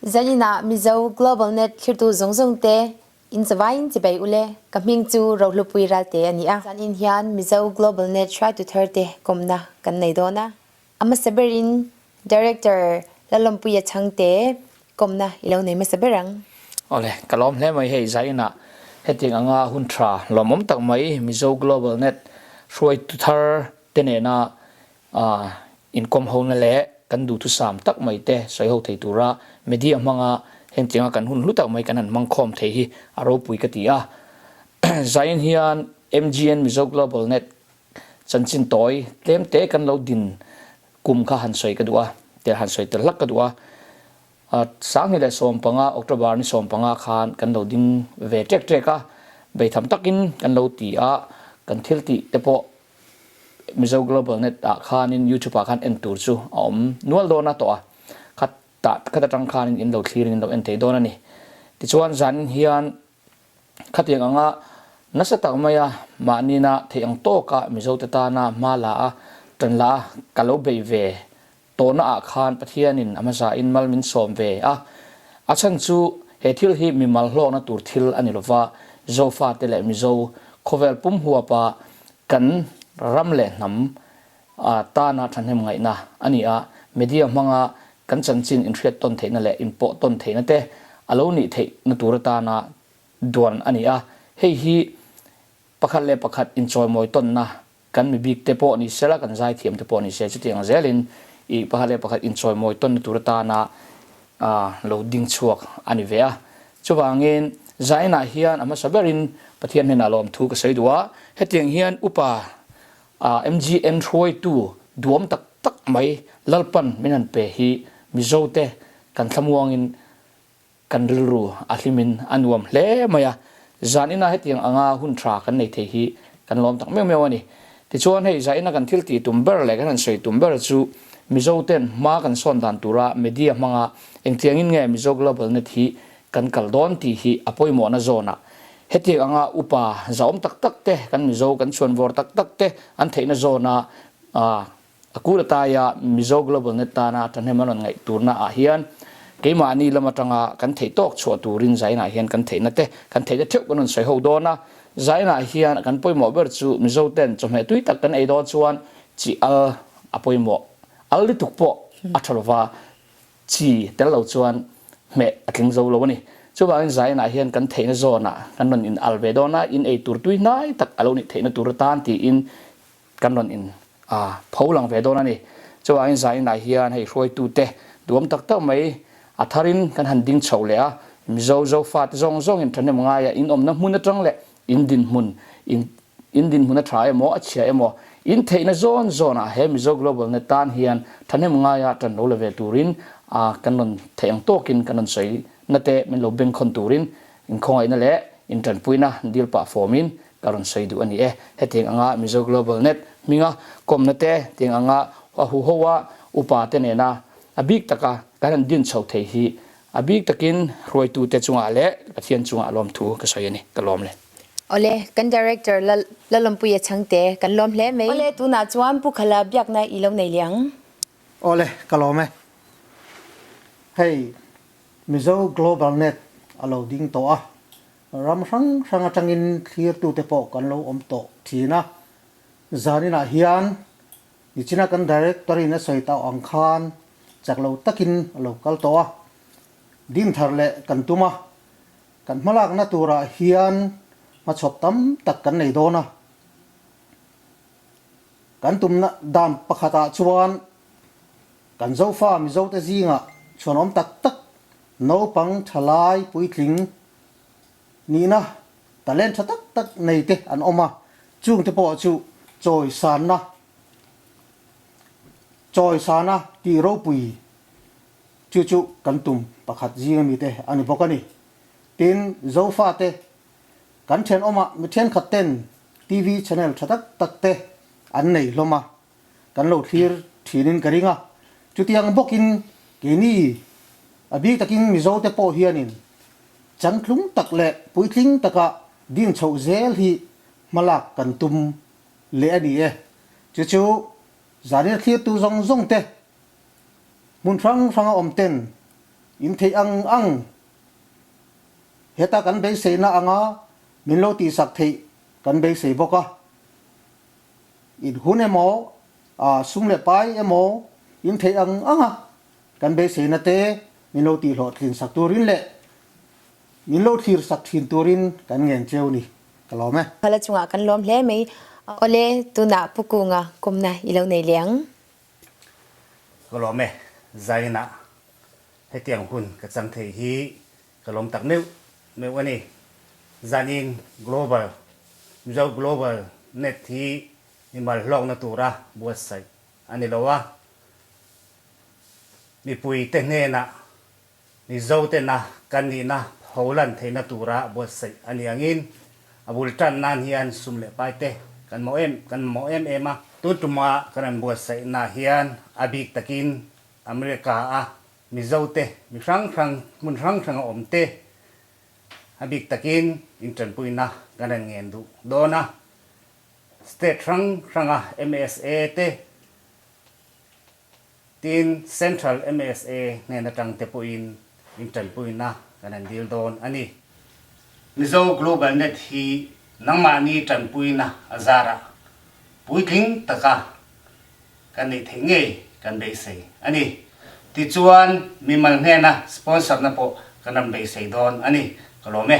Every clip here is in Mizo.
Zaninah Mizo Global Net thlirtu zawng zawng te in zavaiin chibai ule, ka hming chu Rohlupui Ralte a ni a. Zanin hian Mizo Global Net hruaitu thar te kawmna kan nei dawn a. A hmasa berin Director Lalawmpuia Chhangte kawmna i lo nei hmasa ber ang. Awle, ka lawm hle mai hei zainah hetiang anga hun tha lawmawm tak mai Mizo Global Net hruaitu thar te nena inkawm hona leh kan duhthusam tak mai te sawi ho thei tura media hmanga hengtianga kan hun hlu tak mai kan han hmang khawm thei hi a ropui ka ti a. Zain hian MGN Mizo Global Net chanchin tawi tlem te kan lo din kum kha han sawi ka duh a, tel han sawi tel hlak ka duh a. 2015 October ni 15 khan kan lo ding ve ṭek ṭek a, beitham takin kan lo ti a, kan thil tih te pawh Mizo Global Net ah khanin YouTube ah khan en tur chu a awm nual dawn a tawh a, khat tah khat atang khanin in lo thlirin in lo en thei dawn a ni. Tichuan zanin hian khatiang anga nasa tak maia mahnina theih ang tawka Mizote tana hma la a, tan la a ka lo bei ve tawhna ah khan Pathianin a hmasain mal min sawm ve a, a chhan chu he thil hi mimal hlawkna tur thil a ni lova, Zofate leh Mizo khawvel pum huapa kan ram leh hnam tana thahnem ngaihna a ni a, media hmanga kan chanchin inhriat tawn theihna leh inpawh tawn theihna te a lo nih theihna tur atana duan a ni a, hei hi pakhat leh pakhat inchawimawi tawnna Kan mi bik te pawh ni sela, kan zaithiam te pawh ni se, chutiang zelin i pakhat leh pakhat inchawimawi tawnna tur atana lo ding chhuak a ni ve a. Chuvangin zainah hian a hmasa berin Pathian hnenah lawmthu ka sawi duh a, hetiang hian upa MGN hruaitu duam tak tak mai Lalpan min han pe hi Mizote kan thlamuangin Kan rilru a hlimin a nuam hle mai a, zanina hetiang anga hun tha kan nei thei hi kan lawm tak meuh meuh a ni. Tichuan hei zaina kan thil tih tum ber leh kan han sawi tum ber chu Mizo ten hma kan sawn dan tura media hmanga engtiangin nge Mizo Global Net hi kan kal dawn tih hi a pawimawhna zawnah hetiang anga upa zahawm tak tak te kan Mizo kan chhuanvawr tak tak te an theihna zawna A kul ataia Mizo Global Net tana thahnem a rawn ngaih turna ah hian keimahni lam atanga kan theih tawk chhuah turin Zainah hian kan theihna te kan theihna theuh kan rawn sawi ho dawn a. Zainah hian kan pawimawh ber chu Mizo ten chawhmeh tui tak kan ei dawn chuan chi al a pawimawh. Al lutuk pawh a tha lova, chi tel lo chuan hmeh a tling zo lo a ni. Chuvangin Zainah hian kan theihna zawnah kan rawn in al ve dawn a, in ei tur tui hnai tak a lo nih theihna tur atan tiin Kan rawn in a pho lang ve dawn a ni. Chuvangin zainah hian hei hruaitute duam tak tak mai a tharin kan han ding chho leh a, Mizo Zofate zawng zawngin thahnem ngaia in awmna hmun atang leh in dinhmun in in dinhmun a tha emaw a chhia emaw in theihna zawn zawnah he Mizo Global Net tan hian thahnem ngaia tan lo la ve turin a kan rawn theih ang tawkin kan rawn sawi na te min lo bengkhawn turin inkhawngaihna leh intanpuina dil pah fawmin Ka rawn sawi duh a ni e. Hetiang anga Mizo Global Net hminga kawmna te, tiang anga a huho a upa te nena a bik taka kan han din chho thei hi a bik takin hruaitute chungah leh Pathian chungah lawmthu ka sawi a ni. Ka lawm le. Awle, kan Director Lalawmpuia Chhangte kan lawm hle mai. Awle, tunah chuan Pu Khala biakna i lo nei leh ang. Awle, ka lawm e. Hei, Mizo Global Net a lo ding tawh a, Ram hrang hrang atangin thlirtute pawh kan lo awm tawh thin a, zaninah hian nichina kan Director-in a sawi tauh ang khan chak lo takin a lo kal tawh a, din thar leh kan tum a, kan hmalakna turah hian hmachhawp tam tak kan nei dawn a. Kan tumna dan pakhatah chuan kan Zofa Mizote zingah chhuanawm tak tak naupang thalai puitling nihna talent tha tak tak nei te an awm a, chungte pawh chu chawisanna chawisana tih ropui chu chu kan tum pakhat zing ami te a ni bawk a ni. Tin, Zofate kan thenawmah mi thenkhat ten TV channel tha tak tak te an nei hlawm a, kan lo thlir thinin ka ring a, chutiang bawkin keini a bik takin Mizote pawh hianin chantlung tak leh puitling taka ding chhoh zel hi hmalak kan tum leh a ni e. Chu chu zanir thlirtu zawng zawng te hmun hrang hranga awm ten. In theih ang ang heta kan beiseina anga min lo tihsak theih kan beisei bawk a. In hun emaw, sum leh pai emaw in theih ang anga kan beiseina te min lo tihhlawhtlin sak turin leh min lo thlir sak thin turin kan ngen cheu ni. Ka lawm e. Khala chungah kan lawm hle mai. Awle, tunah Pu Kunga kawmna i lo nei leh ang. Ka lawm e, Zainah hetiang hun ka chang thei hi ka lawm tak meuh meuh a ni. Zanin Global, Mizo Global Net hi mimal hlawkna tura buatsaih a ni lo a, mipuite hnenah Mizo tena kan nihna pholan theihna tura buatsaih a ni angin a bul tan nan hian sum leh pai te kan mawh em kan mamawh em em a. Tun tuma kan rawn buatsaihna hian a bik takin America a Mizo te mi hrang hrang hmun hrang hranga awm te a bik takin intanpuina kan rawn ngen duh dawn a. State hrang hranga MSA te Tin, Central MSA hnen atang te pawhin intanpuina kan han dil dawn a ni. Mizo Global Net hi nangmahni tanpuina a zarah puitling taka kan neih theih ngei kan beisei a ni. Tichuan, mimal hnena sponsor na pawh kan rawn beisei dawn a ni. Ka lawm e.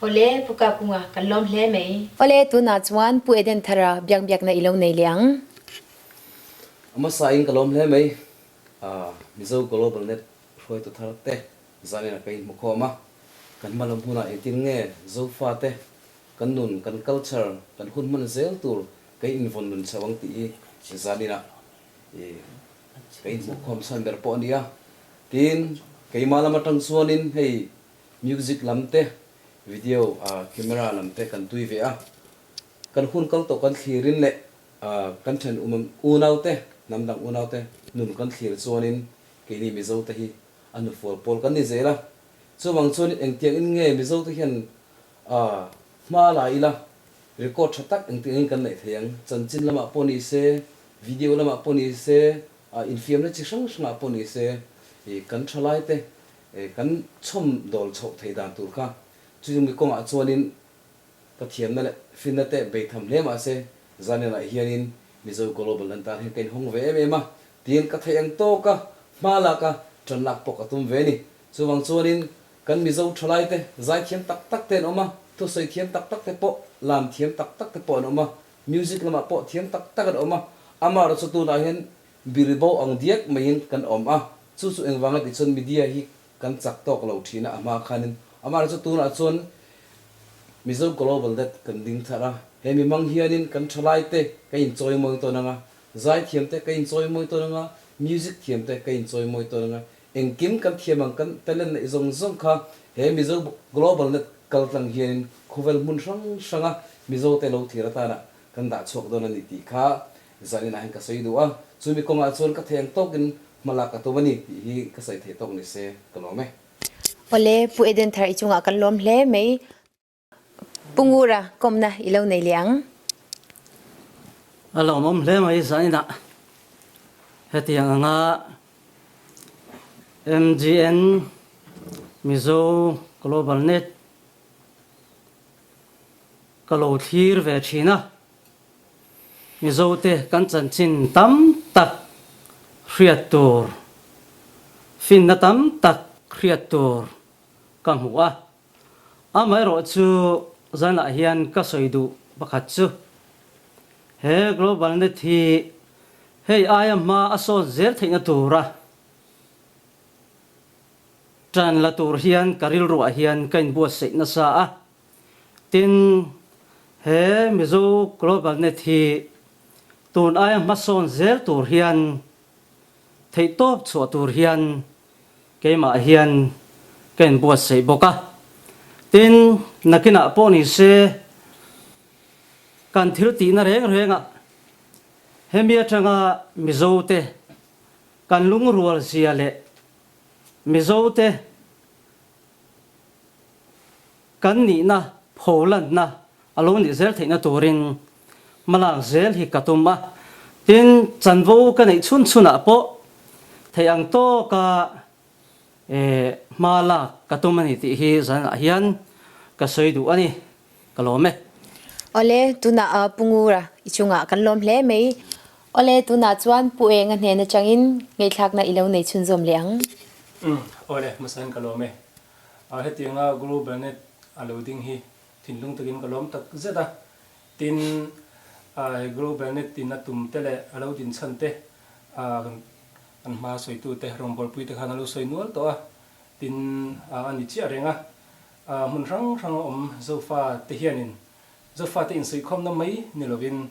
Awle, Pu Kakunga, kan lawm hle mai. Awle, tunah chuan Pu Eden Thara biak biakna i lo nei leh ang. A hmasa in ka lawm hle mai. Mizo Global Net hruaitu thar te zanin a ka inhmu khawm a, kan hma lam hunah engtin nge Zofa te kan nun, kan culture, kan hun hman zel tur ka invawn nun chho ang tih hi zanin ah ka inhmuh khawm chhan ber pawh a ni a. Tin, keimah lam atang chuanin hei music lam te, video camera lam te kan tui ve a, kan hun kal tawh kan thlirin leh Kan thenawm unaute, hnam dang unaute nun kan thlir chuanin keini Mizote hi a hnufual pawl kan ni zel a. Chuvang chuanin engtiangin nge Mizote hian hma la ila record tha tak engtiangin kan neih thei ang? Chanchin lamah pawh ni se, video lamah pawh ni se, infiamna chi hrang hrangah pawh ni se, kan thalaite kan chhawm dawl chhoh thei dan tur kha chumi kawngah chuanin Ka thiamna leh finna te bei tham hle mah se, Zaninah hianin Mizo Global an tan hian ka inhawng ve em em a, tiin ka theih ang tawk a, hma lak a, ṭan lak pawh ka tum ve a ni. Chuvang chuanin kan Mizo ṭhalai te, zaithiam tak tak te an awm a, thusawi thiam tak tak te pawh, lam thiam tak tak te pawh an awm a, music lamah pawh thiam tak tak an awm a, amaherawhchu chu tunah hian biribo ang diak maiin kan awm a, chu chu engvanga tih chuan media hi Kan chak tawk lo thin a, a hma khanin amaherawhchu chu tunah chuan Mizo Global Net kan ding thar a, he mimang hianin kan thalaite ka inchawimawi tawn ang a, zaithiamte ka inchawimawi tawn ang a, music thiamte ka inchawimawi tawn ang a, engkim kan thiam ang kan talent neih zawng zawng kha he Mizo Global Net kaltlang hianin khawvel hmun hrang hranga Mizote lo thlir atana kan dah chhuak dawn a ni tih kha Zaninah hian ka sawi duh a, chumi kawngah chuan ka thei ang tawkin hma lak ka tum a ni tih hi ka sawi thei tawk ni se ka lawm e. Awle, Pu Eden Thar i chungah kan lawm hle mai. Pu Ngura, kawmna i lo nei leh ang. A lawmawm hle mai zaninah hetiang anga MGN Mizo Global Net ka lo thlir ve thin a. Mizote kan chanchin tam tak hriat tur, finna tam tak hriat tur ka hmu a. Amaherawh chu zanah hian ka sawi duh pakhat chu, he Global Net hi hei aia hma a sawn zel theihna tura tan la tur hian ka rilruah hian ka inbuatsaih nasa a. Tin, he Mizo Global Net hi tun aia hmasawn zel tur hian, theihtawp chhuah tur hian keimah hian ka inbuatsaih bawk a. Tin, nakinah pawh ni se kan thil tihna reng rengah hemi atanga Mizote kan lungrual zia leh Mizote Kan nihna pholanna a lo nih zel theihna turin hmalak zel hi ka tum a, tin chanvo ka neih chhun chhunah pawh theih ang tawka Hma lak ka tum a ni tih hi zanah hian ka sawi duh a ni. Ka lawm e. Awle, tunah Pu Ngura i chungah kan lawm hle mai. Awle, tunah chuan Pu Enga hnen atangin ngaihthlakna i lo nei chhunzawm leh ang. Umm, awle, hmasain ka lawm e. Hetianga Guru Bernard a lo ding hi thinlung takin ka lawm tak zet a. Tin, he Guru Bernard in a tum te leh a lo din chhan te kan hma sawitute rawngbawlpui te khan a lo sawi nual tawh a. Tin, a ni chiah reng a. Hmun hrang hrang a awm Zofa te hianin Zofa te insuihkhawmna mai ni lovin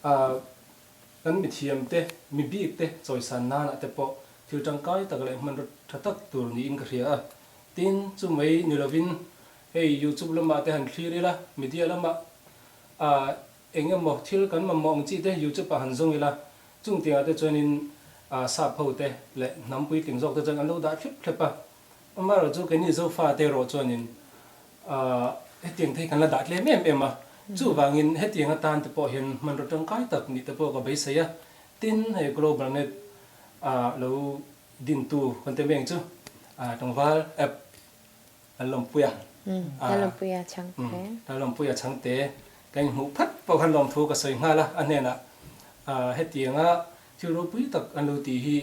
kan mithiam te, mi bik te chawisan nanah te pawh thil tangkai tak leh hmanraw tha tak tur niin ka hria a. Tin, chu mai ni lovin hei YouTube lamah te han thlir ila, media lamah eng emaw thil kan mamawh ang chi te YouTube ah han zawng ila, chung tiangah te chuanin sap ho te leh hnam puitling zawk te chuan an lo dah thlep thlep a. Amaherawh chu keini Zofa te erawh chuanin hetiang te hi kan la dah tlem em em a, chuvangin hetiang atan te pawh hian hmanraw tangkai tak nih te pawh ka beisei a, tin hei Global Net lo dintu kan ti mai ang chu tlangval app Lalawmpuia Lalawmpuia Chhangte Lalawmpuia Chhangte ka inhmuh phat pawh khan lawmthu ka sawi nghal a, a hnenah hetianga thil ropui tak an lo tih hi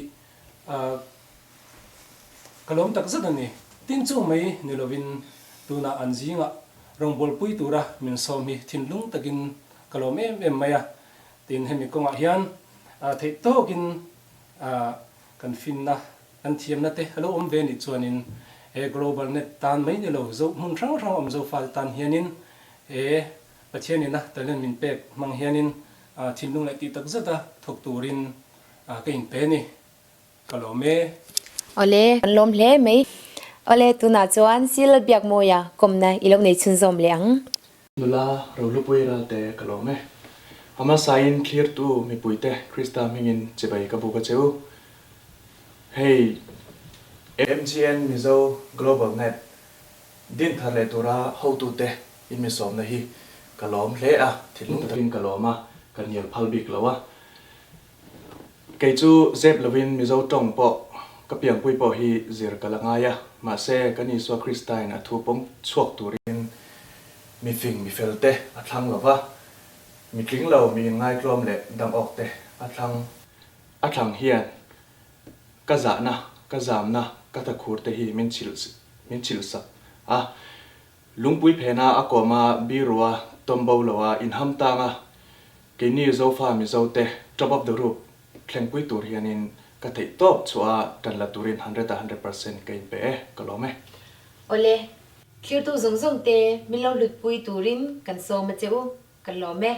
Ka lawm tak zet a ni. Tin chu mai ni lovin tunah an zingah rawngbawlpui tura min sawm hi thinlung takin ka lawm em em mai a. Tin hemi kawngah hian theih tawkin kan finna, kan thiamna te a lo awm ve nih chuanin he Global Net tan mai ni lo zo hmun hrang hrang awm Zofate tan hianin he Pathian ina talent min pek hmang hianin thinlung leh tih tak zeta thawk turin ka inpe a ni. Ka lawm e. Awle, kan lawm hle mai. Awle, tunah chuan Sil Biakmawia kawmna i lo nei chhunzawm leh ang. Nula Rohlupui Ralte ka lawm e. A hmasain thlirtu mipuite Krista hmingin chibai ka buk a che u. Hei MGN Mizo Global Net din thar leh tura hotute in mi sawmna hi ka lawm hle a, thinlung takin ka lawm a, ka hnial phal bik lo a. Kei chu zep lovin Mizo tawng pawh ka piangpui pawh hi zir ka la ngai a, mahse kan Isua Kristain a thu pawm chhuak turin mi fing mi fel te a thlang lo va, mi tling lo mi inngaitlawm leh dam awk te a thlang. A thlang hian ka zahna, ka zamna, ka thakhur te hi min chhilh min chhilh sak a, lungpui phena a kawma birua tawm bo loa inham tang a, Keini Zofa Mizo te top of the roof thlengpui tur hianin ka theih tawp chhuah a tan la turin hundred ah 100% ka inpe e, ka lawm e. Awle, thlirtu zawng zawng te min lo hlutpui turin kan sawm a che u, kan lawm e.